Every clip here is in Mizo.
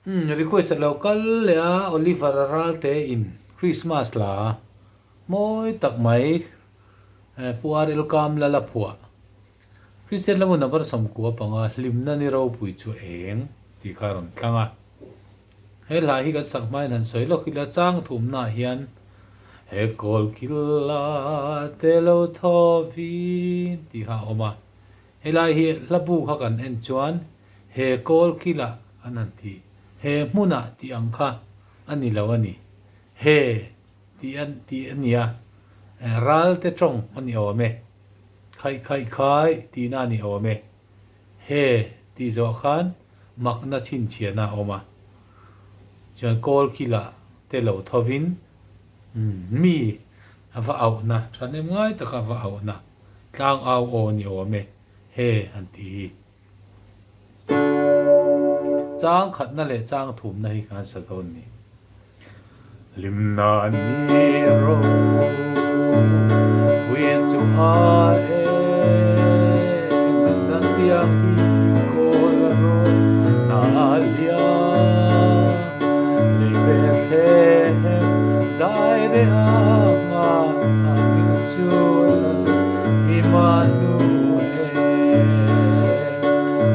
Umm request a lo kal leh a Oliver a ralte in Christmas hla mawi tak mai Pu RL Kamlal a phuah Kristian lamah number 15 hlimna ni ropui chu eng tih kha a rawn tlang a. He hla hi kan sak hmain han sawi lawk ila chang thumnaah hian he kawl kil a te lo thaw vin tih kha a awm a. Helai hi hla bu kha kan en chuan he kawl kilah an han ti, he hmunah tih ang kha a ni lo a ni. He tih a tih a nia, ralte tawng a ni awm e. Khaih khaih khai tihna a ni awm e. He tih zawh khan makna chhinchhiahna a awm a. Chuan kawl kilah te lo thovin mi a va auhna, thahnem ngai taka a va auhna tlang au aw a ni awm e, he han ti hi. Chang khatna leh chang thumna hi kan sa dawn ni. Hlimna ni ro pui chu a eng zantiang hi kawl a rawn na liam lei Bethlehem dai reh anga a hming chu Lal Immanuel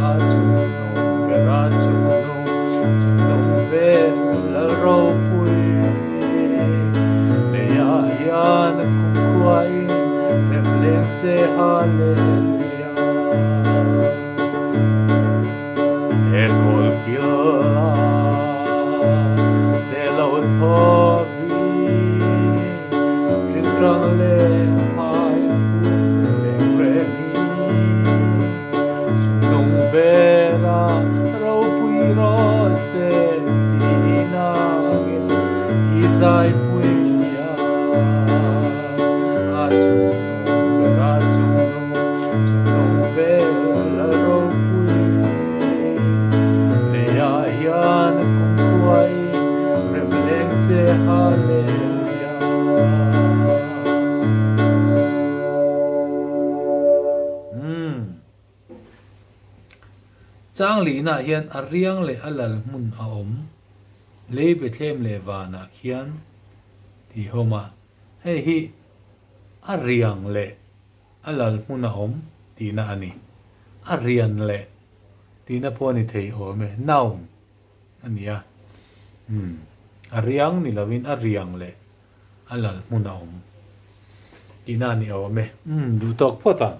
a chungnung ber a chungnung chungnung ber Lal ropui leiah hian kumkhuain rem leng se Hallelujah. He kawl kil a te lo thaw vi tingtang leh phai phur leng reng hi chungnung bela ropui rawh se tih nangin i zaipui nia a chungnung bera chungnung chungnung bela ropui leiah hian kumkhuain rem leng se Hallelujah. Umm. Chang lihnah hian a riang leh a lal hmun a awm. Lei Bethlehem leh vanah khian tih a awm a. Hei hi a riang leh a lal hmun a awm tihna a ni. A rian leh tihna pawh a ni thei awm e. Noun a ni a. Umm. A riang ni lovin a riang leh a lal hmun a awm tihna a ni awm e. Umm duh tawk phawt ang.